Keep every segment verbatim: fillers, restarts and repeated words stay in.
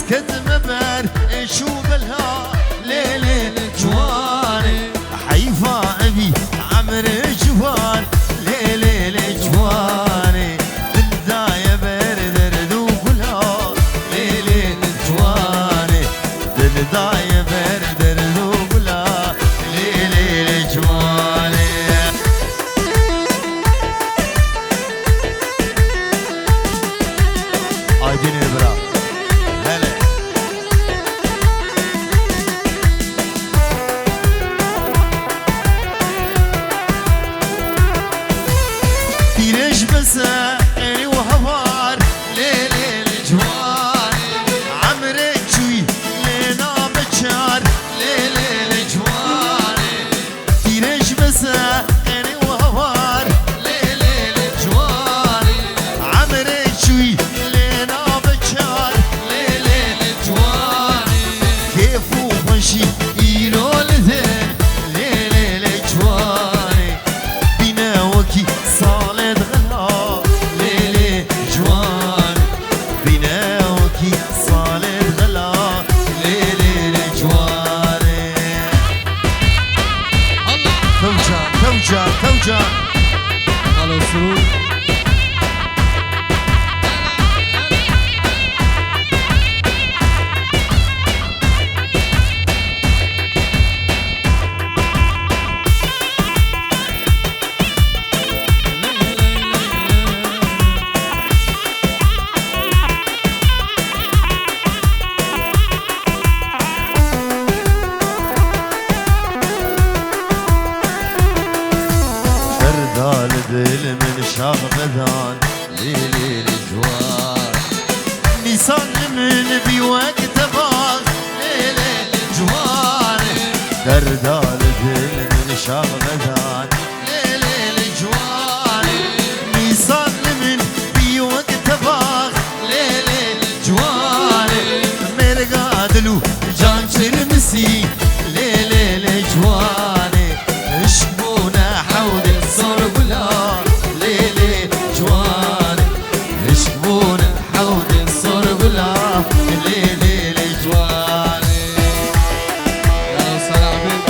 Ketime ber eş û bela, lê lê lê ciwanê. Heyfa evî emrê ciwan, lê lê lê ciwanê. Dil daye ber derd û gula, lê lê lê ciwanê. Dil daye ber derd û gula, lê lê lê ciwanê. Aydinê bira. Hele. Tîrêj bise erî û hewar, lê lê lê ciwanê. Emrê çûyî lê nabe çar, lê lê lê ciwanê. Tîrêj bise erî û hewar, lê lê lê ciwanê. Emrê çûyî lê nabe çar, lê lê lê ciwanê. Kêf û xweşî îro li dê, lê lê lê ciwanê. Bîne wekî salê dixila, lê lê ciwanê. Bîne wekî salê dixila, lê lê lê ciwanê. Kewca, kewca, kewca. Helal olsun. Derda li dil min şax vedan, lê lê lê ciwan. Nîsan li min bî wek tevax, lê lê lê ciwanê. Derda li dil min şax vedan, lê lê lê ciwanê. Nîsan li min bî wek tevax, lê lê lê ciwanê. Mêrga dil û can çirmisî, lê lê lê ciwanê. Hişk bûne hewdê sor gula, lê lê ciwanê. Hişk bûne hewdê sor gula, lê lê lê ciwanê. Ya Selahattin.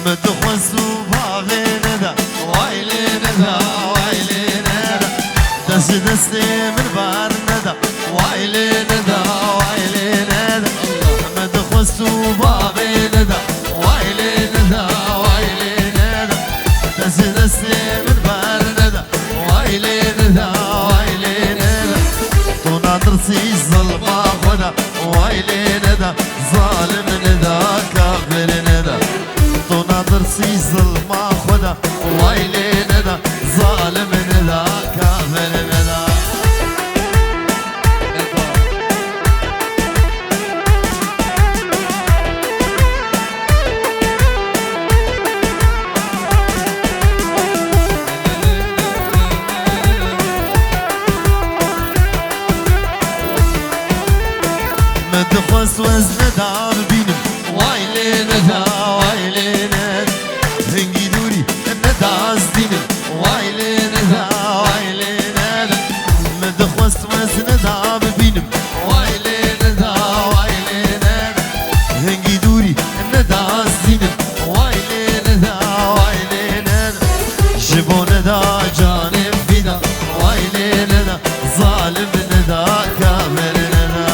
Min dixwest û bavê neda, way lê neda, way lê neda. Dest ji destê min ber neda, way lê neda, way lê neda. Min dixwest û bavê neda, way lê neda, way lê neda. Dest ji destê min ber neda, way lê neda, way lê neda. Tu nadirsî zilma xwe de, way lê neda, zalim neda, kafir neda. Tu nadirsî zilma xwe de, way lê neda, zalim neda, kafir neda. Min dixwest wezne da bibînim. Way lê neda, way lê neda. Hingî dûrî neda ez dînim. Way lê neda, way lê neda. Min dixwest wezne da bibînim. Way lê neda, way lê neda. Hingî dûrî neda ez dînim. Way lê neda, way lê neda. Ji bo neda canê fîda. Way lê neda, zalim neda, kafir neda.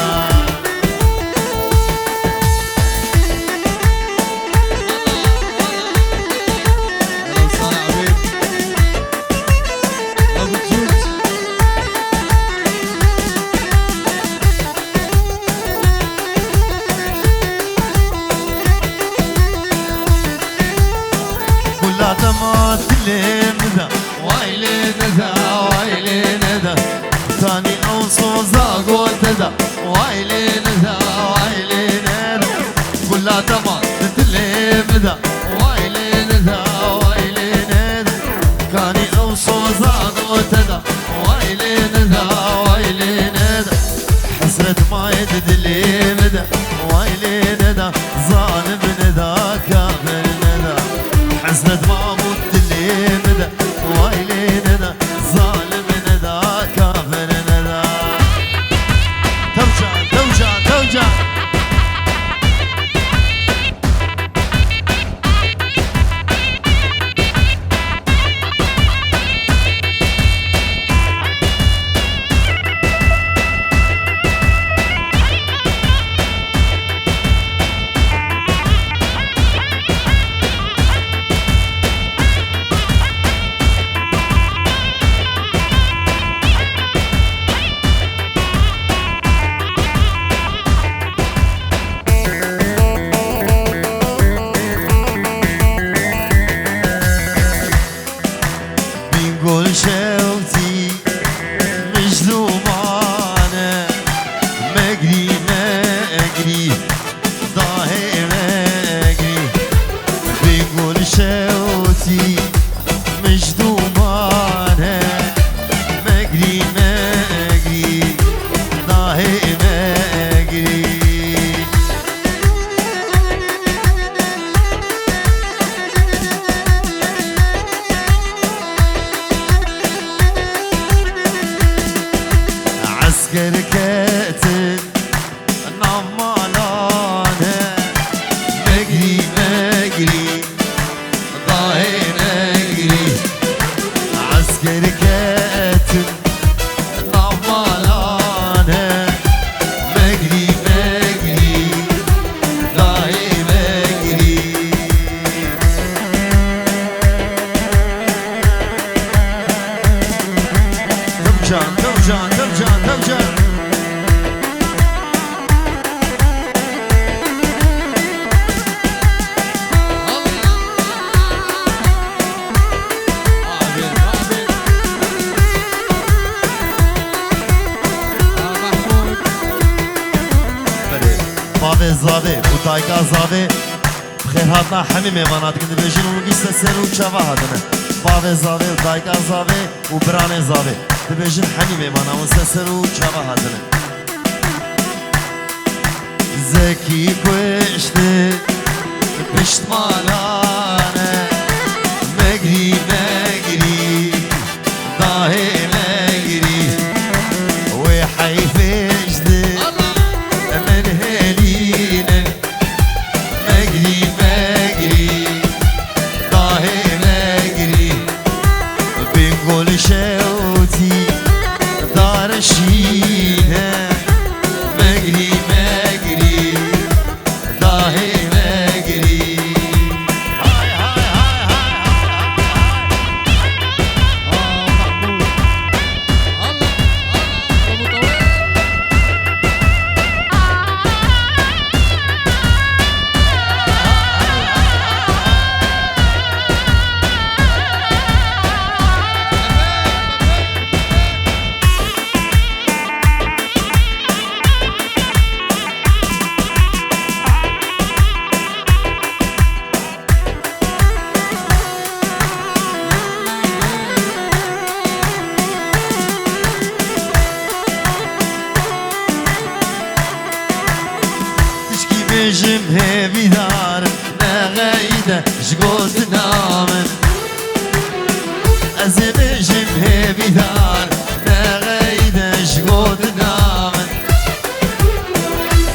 Gula dema dilê min de, way lê neda, way lê neda. Tanî ew soza gote de, way lê neda, way lê neda. Gula dema dilê min de. Zavê û dayika Zavê bi xêr hatina hemî mêvana dikin, dibêjin hûn gişt ser û çava hatine. Bavê Zavê û dayika Zavê û biranê Zavê, dibêjin hemî mêvana hûn ser û çava hatine. Zekî kuşti piştmalane, megrî, megrî, dahê megrî, wê heyfê ji di min hêlîne. Megrî, megrî, dahê megrî, bingol şewtî darşîne. Megrî, megrî, dahê megrî. Hay, hay, hay, hay, hay, hay, hay. Aa, Mahmut. Allah, Allah, Mahmut abi. Tişkî bêjim hêvîdar, nexeyîde ji gotina min. Ez ê bêjim hêvîdar, nexeyîde ji gotina min.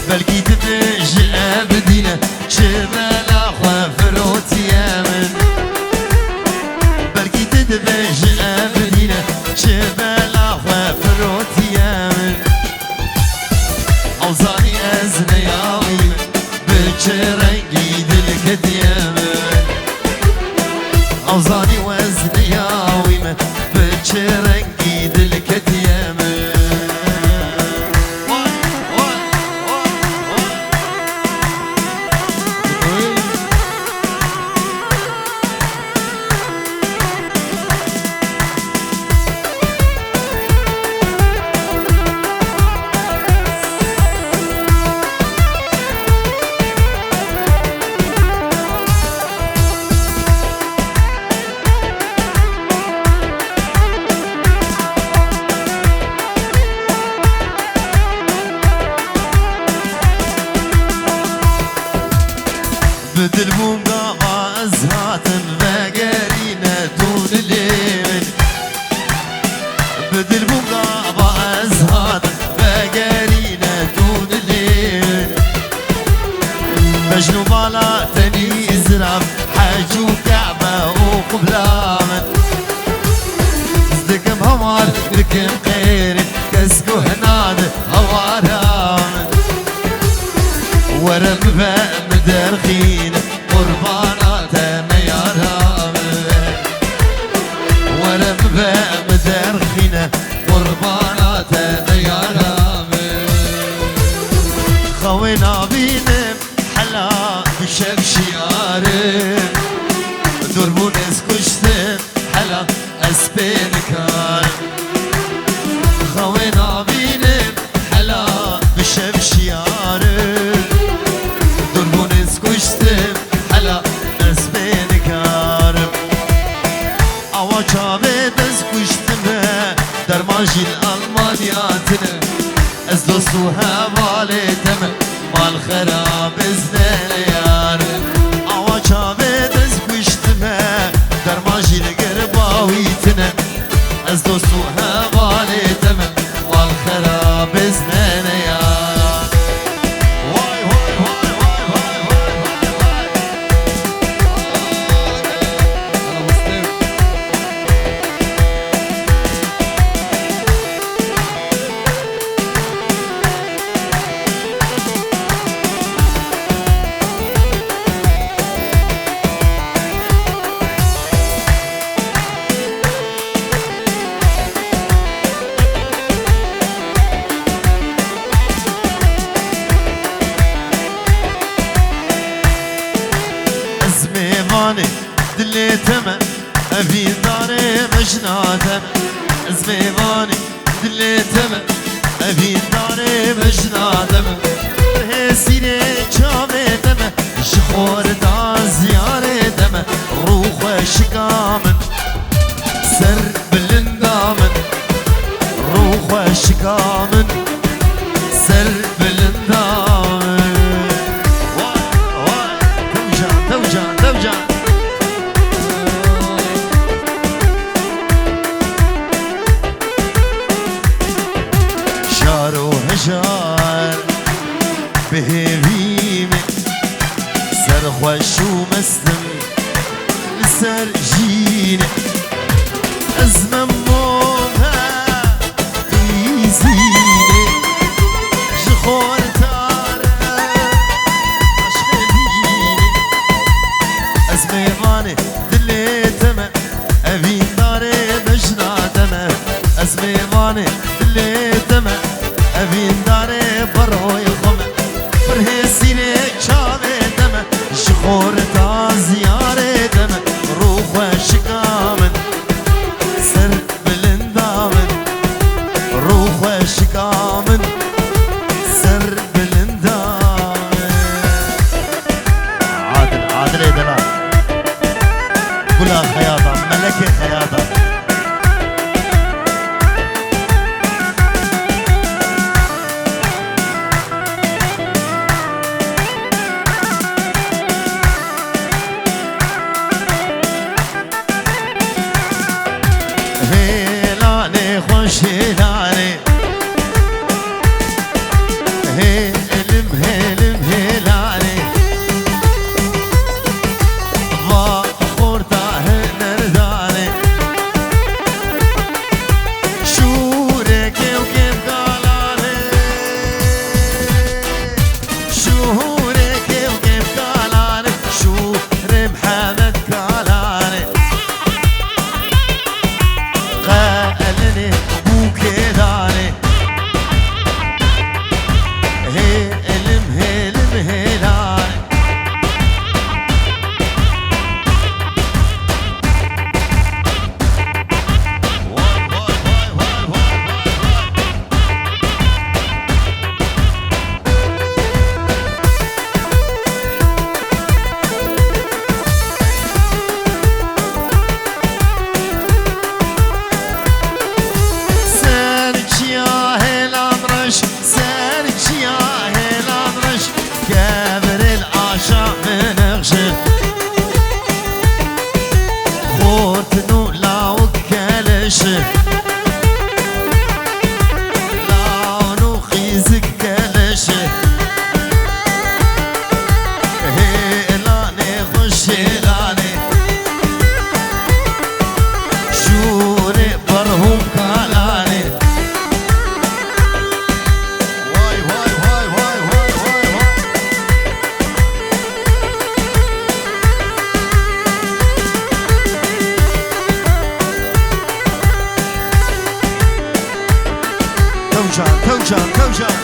Belkî dibêji Ebdîne, çi bela xwe firotiye min. Belkî tu dibêji Ebdîne, çi bela xwe firotiye min. Ew zanî ez neyawî me, bi çi rengî dil ketiye min. Ew zanî ez neyawî me, bi çi rengî dil ketiye min. Bi dilbûn gava ez hatim vegerîne tu dilê min. Bi dilbûn gava ez hatim vegerîne tu dilê min. Mecnû bala tenî zirav, hec û Kebe û qubla min. Ez dikim hawar, dikim qêrî, kes guh nade hawara min. Were bibe min derxîne, qurbana te me yara min. Were bibe min derxîne, qurbana te me yara min. Xewê nabînim, hela bi şev şiyarim. Dûrbûn ez kuştim, hela ez pê nikarim. Xewê nabînim, hela bi şev şiyarim. Dûrbûn ez kuştim, hela ez pê nikarim. Awa çavê dest kuştime, derman jî li Almanya tine. Ez dost û hevalê te me, mal xerab ez ne yar. Awa çavê dest kuştime, derman jî li geriba wî tine. Ez dost û hevalê te me, mal xerab ez ne yar. Vay, vay, vay. Ez mêvanê dilê te me, evîndarê mejna te me. Ez mêvanê dilê te me, evîndarê mejna te me. Hêsîrê çavê de me, ji xorta ziyarê de me, rû xweşika min, ser bilinda min, rû xweşika min, ser bilinda min. Vay, vay, tewcan, tewcan, tewcan. Şar û hejar bi hêvî me, serxweş û mest im li ser jînê. Ez memo me dîzînê, ji xortare aşqê dînê. Ez mêvanê dilê te me, evîndarê bejna te me. Ez mêvanê dilê te me, evîndarê baroyê xwe me. Pir hêsîrê çavê te me, ji xorta ziyarê te me. Rû xweşika min, ser bilinda min, rû xweşika min, ser bilinda min. Adil, Adilê delal. Gula xeyata, melekê xeyata. Hêlanê xweş hêlanê. Hêlim, hêlim, hêlanê. Va xorta hunerdanê. Şûrê kêw kêv kalanê. Şûrê kêw kêv kalanê. Şûrê Mihemed kalanê. Qelenê bûkê danê. Hêlim, hêlim, hêlanê. Ser çiya hêlan reş, ser çiya hêlan reş, kevirê li aşa binexşe. Xortin û lawik keleşe. Lawn û xîzik keleşe. Hêlanê xweş hêlanê. Şûrê berhûm kalanê. Vay, vay, vay. Tewcan, tewcan, tewcan.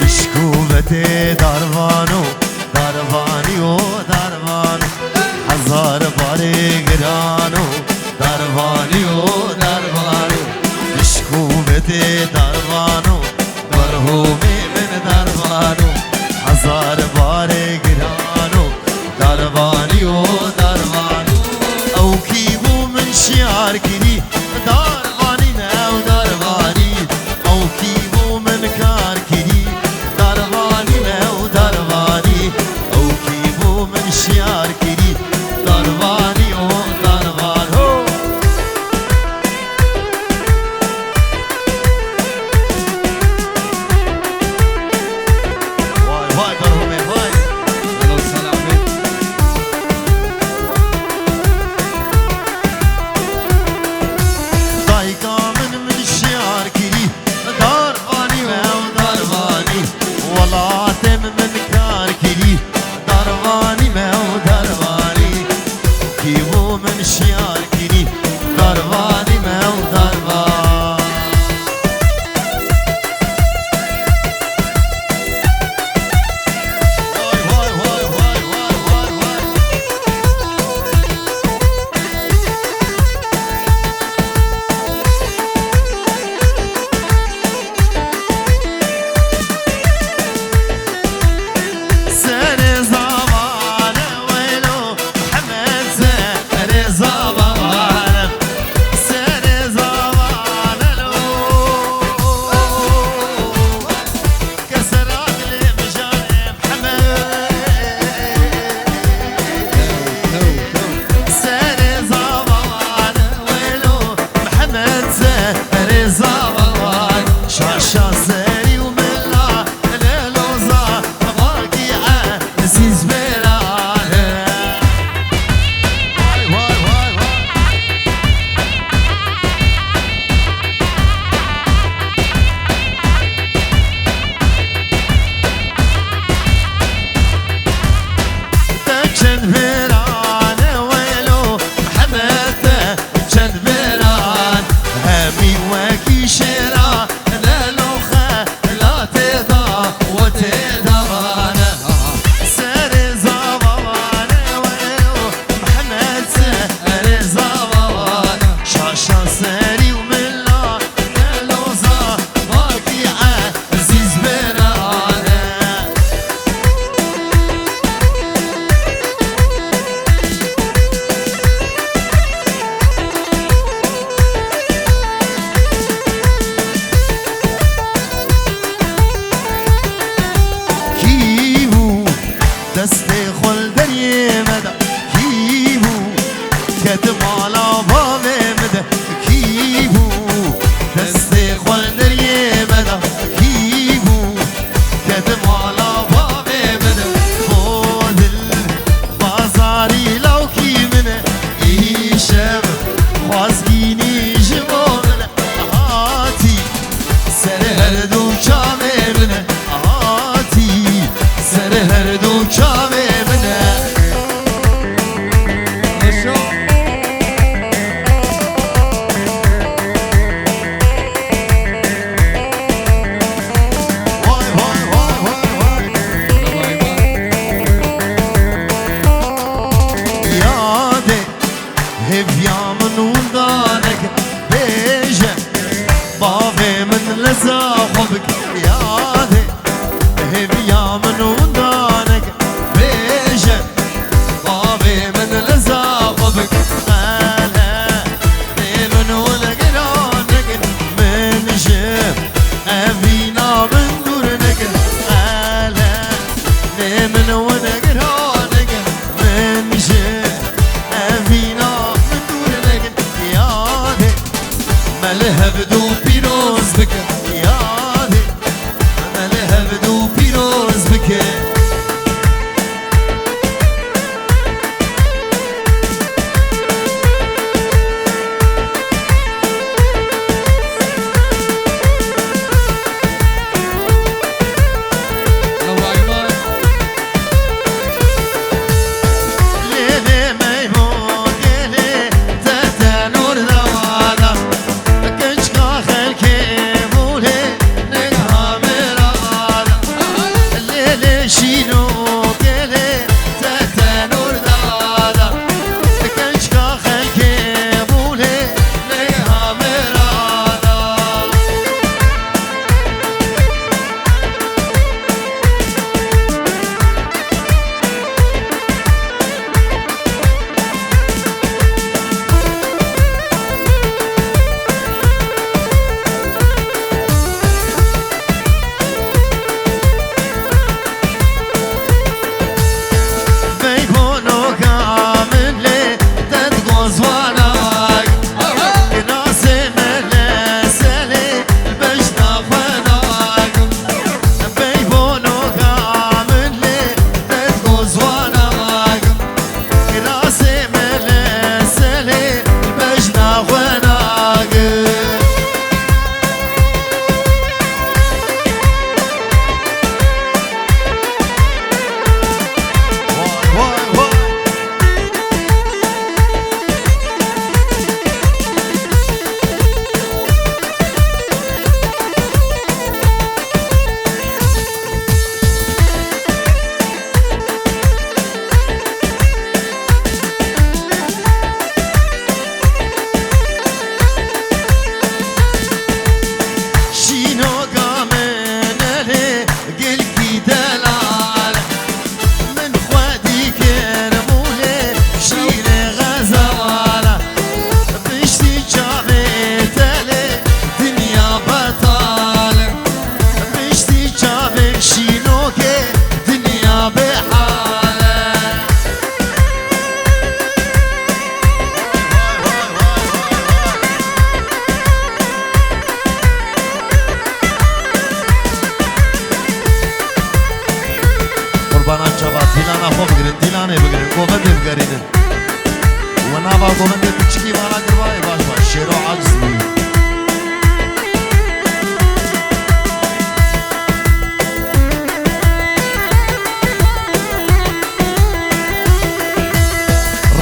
Dişk û vetê darvan û darvanî û darvan û hezar barê giran û darvanî û darvan û dişk û vetê darvan û berhomê min darvan û hezar barê giran û darvanî û darvan û ew kî bû min şiyar kirî. Darvanî me ew darvanî, ew kî bû min kar kirî. Darvanî me ew darvanî, ew kî bû min şiyar kirî. Darvanî o darvan ho. Vay vay darhomê vay. Hello selamê. Dayka min min şiyar kirî, darvanî me ew darvanî, welatê min min kar kirî, darvanî me ew darvanî, kî bû min şiyar kirî, darvanî me ew darvan. Di mala bavê min de kî bû? Destê xwe deriyê me da kî bû? Ke di mala bavê min de xwe dil bazarî lawkî min e. Îşev xwazgînî ji bo min e. Hatî ser her du çavê min e. Hatî ser her du çavê min e. Vay, vay, vay, vay, vay. Yadê hêviya min winda neke, bêje bavê min leza xwe bike. Yadê hêviya min winda neke, bêje bavê min leza xwe bike. Qele nê min wile gira nekin, min ji evîna min dûr nekin. Qele nê min wile gira nekin, min ji evîna min dûr nekin. Yadê me li hevdu pîroz bike. Yadê me li hevdu pîroz bike. Lêlê meymo gelê te tenûr dawada. Keçka xelkê bûlê nega mirada. Lêlê şîno gelê te tenûr dada. Keçka xelkê bûlê nega mirada. Vey bonoka min lê te digozwana. Kirasê me leselê bejna xwe nagim. Bey bonoka min lê te digozwana agim. Kirasê me leselê bejna xwe nagim. Vay, vay, vay. Şînoka min elê gilkî delal. Min xwedî kir mûlê şîrê xezala. Piştî çavê telê dinya betal e. Piştî çavê şînokê dinya bêhal e. Qurbana çava dîlana xwe bigirin, dîlanê bigirin, govendê bigerînin. We nava govendê piçikî vana girvayê baş baş. Şêro aciz bûyî.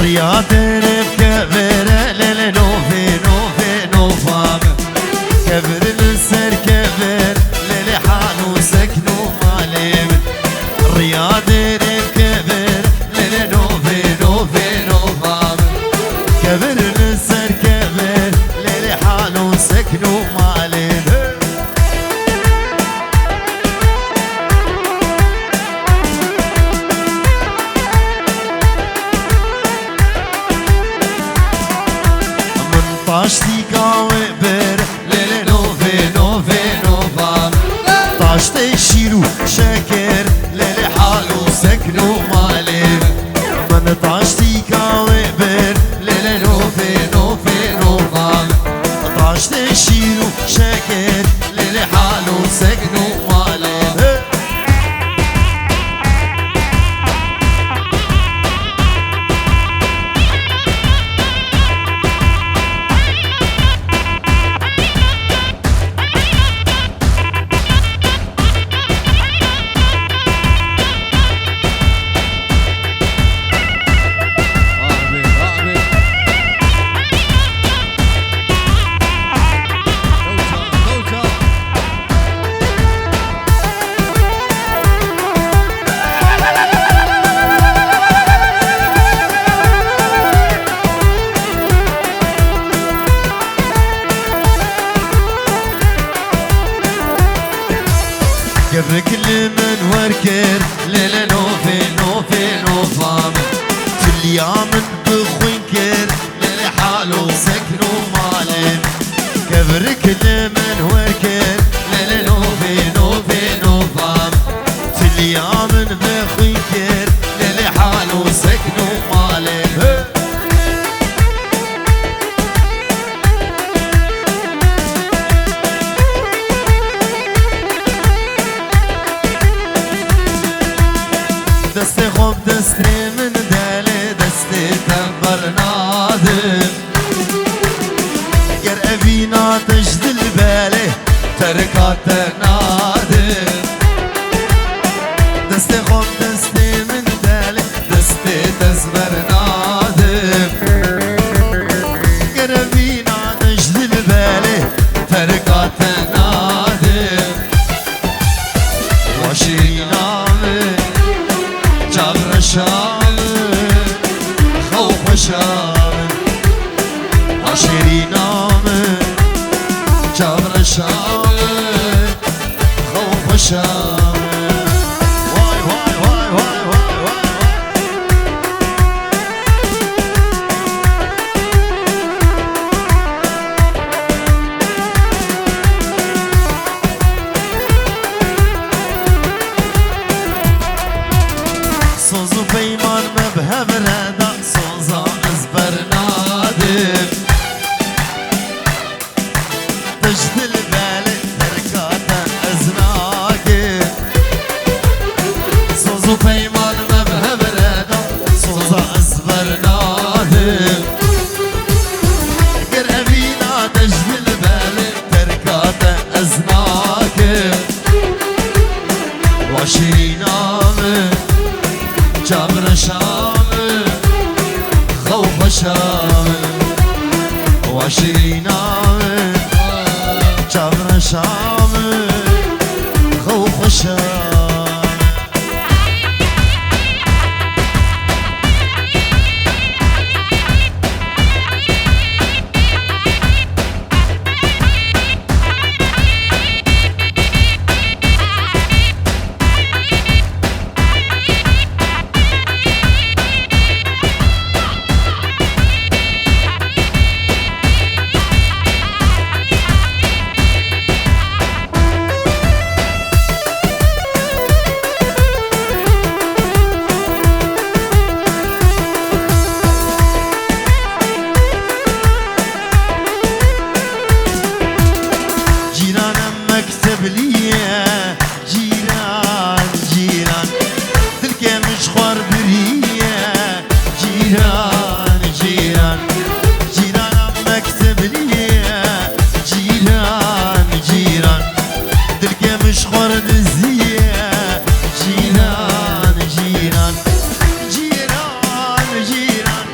Riya derê kevere lele nove, nove, nova min. Kevir li ser kevir, lele hal û sekn û malê min. Riya derê kevir, lele nove, nove, nova min. Kevir li ser kevir, lele hal û sekn û malê min. Min taştîka wê bir, lele nove, nove, nova. Taştê şîr û şekir, lele hal û sekn û malê. Min taştîka wê bir, lele Alo sekno malê, kevrik li min wer kir, lele novê, novê, nova. Tiliya min bi xwîn kir, lele halo sekno malê. Hey! Destê xwe bi destê min delê, destê te bernadim. Ger evîna te ji dil belê, terka te nadim. Destê xwe bi destê min delê, destê te ez bernadim. Ger evîna te ji dil belê, terka te nadim. Wa şirîna min, çavreşa min, xew xweşa min. Wa şirîna min, çavreşa min, xew xweşa min. Vay, vay, vay, vay, vay, vay, vay. Soz û peyman me bi hev re da, soza ez bernadim. Te ji dil belê terka te ez nakim. Soz û peyman me bi hev re da, soza ez bernadim. Ger evîna te ji dil belê, terka te ez nakim. Wa şirîna min, çavreşa min, xew xweşa min. Wa şirîna min, çavreşa min, xew xweşa min. Cîranem mektebliye, cîran, cîran. Dilkê min ji xwar biriye, cîran, cîran. Cîranem mektebliye, cîran, cîran. Dilkê min ji xwar diziye, cîran, cîran. Cîran, cîran.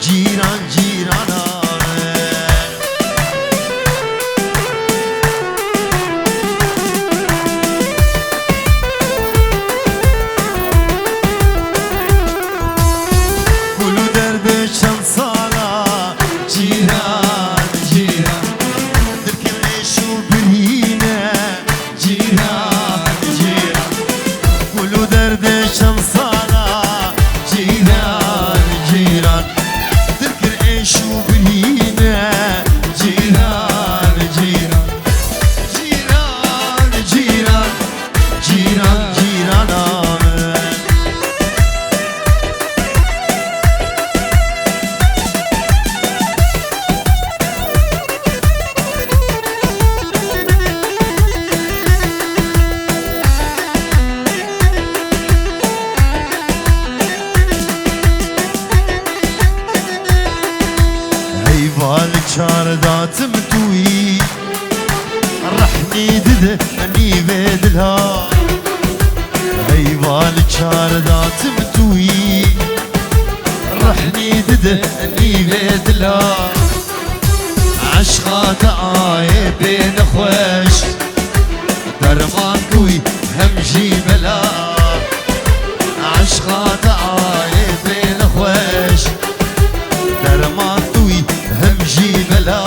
Cîran, cîrana me. Gul û derdê çend sala, cîran, cîran. Dilkê êş û birîne. Cîran, cîran. Gul û derdê çend sala. Cîran, cîran. Dil kir êş û binîne. Cîran, cîran. Cîran, cîran. Cîran, cîrana me. Heyva li çar datim tûyî, rehnî dide nîvê dila. Heyva li çar datim tûyî, rehnî dide nîvê dila. Eşqa te ayê pê nexweş, derman tûyî hem jî bela. Eşqa te ayê pê nexweş, derman tûyî hem jî bela.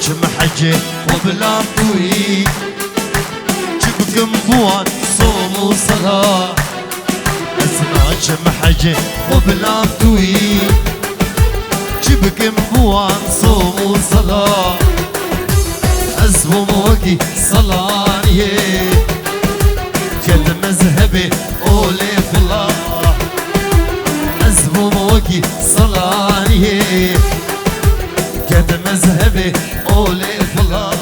Çim hecê xwe bila tûyî, çi bikim bi wan som û sala? Ez naçim hecê xwe bila tûyî, çi bikim bi wan som û sala? Ez bûm wekî salaniyê, ket mezhebê olê fula. Ez bûm wekî salaniyê, ket mezhebê olê fula.